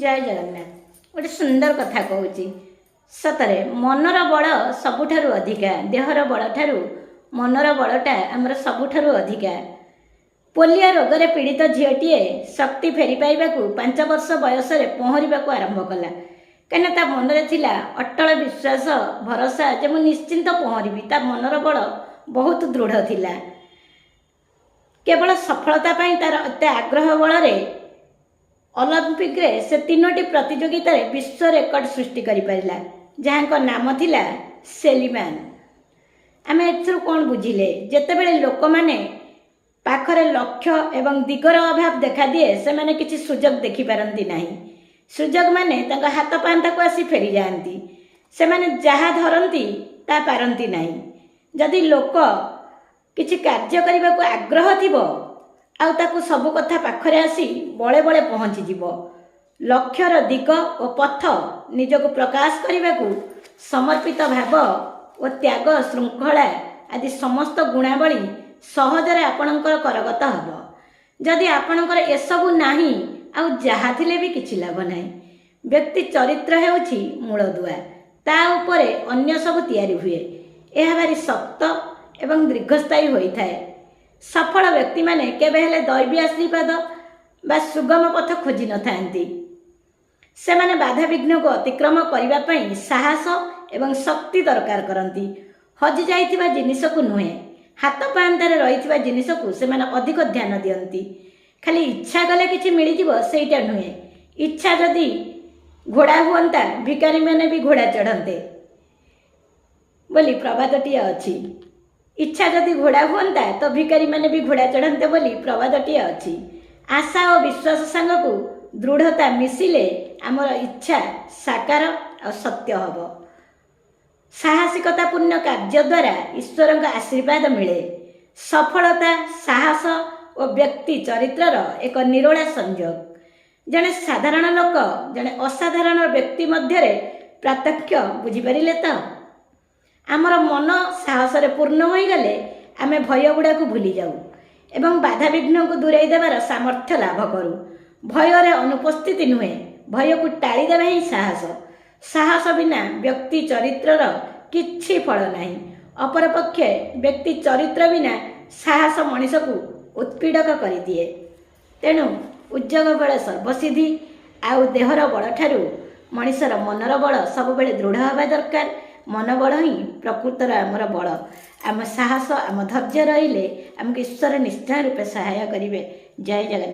ଜୟ ଜଗନ୍ନାଥ। ଗୋଟେ ସୁନ୍ଦର କଥା କହୁଛି। ସତରେ ମନର ବଳ ସବୁଠାରୁ ଅଧିକା। ଦେହର ବଳଠାରୁ ମନର ବଳଟା ଆମର ସବୁଠାରୁ ଅଧିକା। ପୋଲିଓ ରୋଗରେ ପୀଡ଼ିତ ଝିଅଟିଏ ଶକ୍ତି ଫେରି ପାଇବାକୁ 5 ବର୍ଷ ବୟସରେ ପହଁରିବାକୁ ଆରମ୍ଭ କଲା, କାହିଁକିନା ତା ମନରେ ଥିଲା ଅଟଳ ବିଶ୍ୱାସ, ଭରସା ଯେ ମୁଁ ନିଶ୍ଚିନ୍ତ ପହଁରିବି। ତା ମନର ବଳ ବହୁତ ଦୃଢ଼ ଥିଲା। କେବଳ ସଫଳତା ପାଇଁ ତାର ଏତେ ଆଗ୍ରହ ବଳରେ ଅଲମ୍ପିକରେ ସେ ତିନୋଟି ପ୍ରତିଯୋଗିତାରେ ବିଶ୍ୱ ରେକର୍ଡ ସୃଷ୍ଟି କରିପାରିଲା, ଯାହାଙ୍କ ନାମ ଥିଲା ସେଲିମାନ। ଆମେ ଏଥିରୁ କ'ଣ ବୁଝିଲେ? ଯେତେବେଳେ ଲୋକମାନେ ପାଖରେ ଲକ୍ଷ୍ୟ ଏବଂ ଦିଗର ଅଭାବ ଦେଖାଦିଏ, ସେମାନେ କିଛି ସୁଯୋଗ ଦେଖିପାରନ୍ତି ନାହିଁ। ସୁଯୋଗ ମାନେ ତାଙ୍କ ହାତ ପାହାନ୍ତାକୁ ଆସି ଫେରିଯାଆନ୍ତି। ସେମାନେ ଯାହା ଧରନ୍ତି, ତା ପାରନ୍ତି ନାହିଁ। ଯଦି ଲୋକ କିଛି କାର୍ଯ୍ୟ କରିବାକୁ ଆଗ୍ରହ ଥିବ, ଆଉ ତାକୁ ସବୁ କଥା ପାଖରେ ଆସି ବଳେ ବଳେ ପହଞ୍ଚିଯିବ। ଲକ୍ଷ୍ୟର ଦିଗ ଓ ପଥ ନିଜକୁ ପ୍ରକାଶ କରିବାକୁ ସମର୍ପିତ ଭାବ ଓ ତ୍ୟାଗ, ଶୃଙ୍ଖଳା ଆଦି ସମସ୍ତ ଗୁଣାବଳୀ ସହଜରେ ଆପଣଙ୍କର କରଗତ ହେବ। ଯଦି ଆପଣଙ୍କର ଏସବୁ ନାହିଁ, ଆଉ ଯାହା ଥିଲେ ବି କିଛି ଲାଭ ନାହିଁ। ବ୍ୟକ୍ତି ଚରିତ୍ର ହେଉଛି ମୂଳଦୁଆ। ତା ଉପରେ ଅନ୍ୟ ସବୁ ତିଆରି ହୁଏ। ଏହା ଭାରି ଶକ୍ତ ଏବଂ ଦୀର୍ଘସ୍ଥାୟୀ ହୋଇଥାଏ। ସଫଳ ବ୍ୟକ୍ତିମାନେ କେବେ ହେଲେ ଦୈବୀ ଆଶୀର୍ବାଦ ବା ସୁଗମ ପଥ ଖୋଜି ନଥାନ୍ତି। ସେମାନେ ବାଧାବିଘ୍ନକୁ ଅତିକ୍ରମ କରିବା ପାଇଁ ସାହସ ଏବଂ ଶକ୍ତି ଦରକାର କରନ୍ତି। ହଜି ଯାଇଥିବା ଜିନିଷକୁ ନୁହେଁ, ହାତ ପାହାନ୍ତାରେ ରହିଥିବା ଜିନିଷକୁ ସେମାନେ ଅଧିକ ଧ୍ୟାନ ଦିଅନ୍ତି। ଖାଲି ଇଚ୍ଛା କଲେ କିଛି ମିଳିଯିବ, ସେଇଟା ନୁହେଁ। ଇଚ୍ଛା ଯଦି ଘୋଡ଼ା ହୁଅନ୍ତା, ଭିକାରୀମାନେ ବି ଘୋଡ଼ା ଚଢ଼ନ୍ତେ ବୋଲି ପ୍ରବାଦଟିଏ ଅଛି। ଇଚ୍ଛା ଯଦି ଘୋଡ଼ା ହୁଅନ୍ତା ତ ଭିକାରୀମାନେ ବି ଘୋଡ଼ା ଚଢ଼ନ୍ତେ ବୋଲି ପ୍ରବାଦଟିଏ ଅଛି। ଆଶା ଓ ବିଶ୍ୱାସ ସାଙ୍ଗକୁ ଦୃଢ଼ତା ମିଶିଲେ ଆମର ଇଚ୍ଛା ସାକାର ଆଉ ସତ୍ୟ ହେବ। ସାହସିକତାପୂର୍ଣ୍ଣ କାର୍ଯ୍ୟ ଦ୍ୱାରା ଈଶ୍ୱରଙ୍କ ଆଶୀର୍ବାଦ ମିଳେ। ସଫଳତା ସାହସ ଓ ବ୍ୟକ୍ତି ଚରିତ୍ରର ଏକ ନିରୋଳା ସଂଯୋଗ। ଜଣେ ସାଧାରଣ ଲୋକ, ଜଣେ ଅସାଧାରଣ ବ୍ୟକ୍ତି ମଧ୍ୟରେ ପାର୍ଥକ୍ୟ ବୁଝିପାରିଲେ ତ? ଆମର ମନ ସାହସରେ ପୂର୍ଣ୍ଣ ହୋଇଗଲେ ଆମେ ଭୟ ଗୁଡ଼ାକୁ ଭୁଲିଯାଉ ଏବଂ ବାଧାବିଘ୍ନକୁ ଦୂରେଇ ଦେବାର ସାମର୍ଥ୍ୟ ଲାଭ କରୁ। ଭୟରେ ଅନୁପସ୍ଥିତି ନୁହେଁ, ଭୟକୁ ଟାଳିଦେବା ହିଁ ସାହସ। ସାହସ ବିନା ବ୍ୟକ୍ତି ଚରିତ୍ରର କିଛି ଫଳ ନାହିଁ। ଅପରପକ୍ଷେ ବ୍ୟକ୍ତି ଚରିତ୍ର ବିନା ସାହସ ମଣିଷକୁ ଉତ୍ପୀଡ଼କ କରିଦିଏ। ତେଣୁ ଉଦ୍ଯୋଗ ବଳ ସର୍ବସିଦ୍ଧି। ଆଉ ଦେହର ବଳଠାରୁ ମଣିଷର ମନର ବଳ ସବୁବେଳେ ଦୃଢ଼ ହେବା ଦରକାର। ମନବଳ ହିଁ ପ୍ରକୃତର ଆମର ବଳ। ଆମ ସାହସ, ଆମ ଧୈର୍ଯ୍ୟ ରହିଲେ ଆମକୁ ଈଶ୍ୱର ନିଶ୍ଚୟ ରୂପେ ସହାୟ କରିବେ। ଜୟ ଜଗନ୍ନାଥ।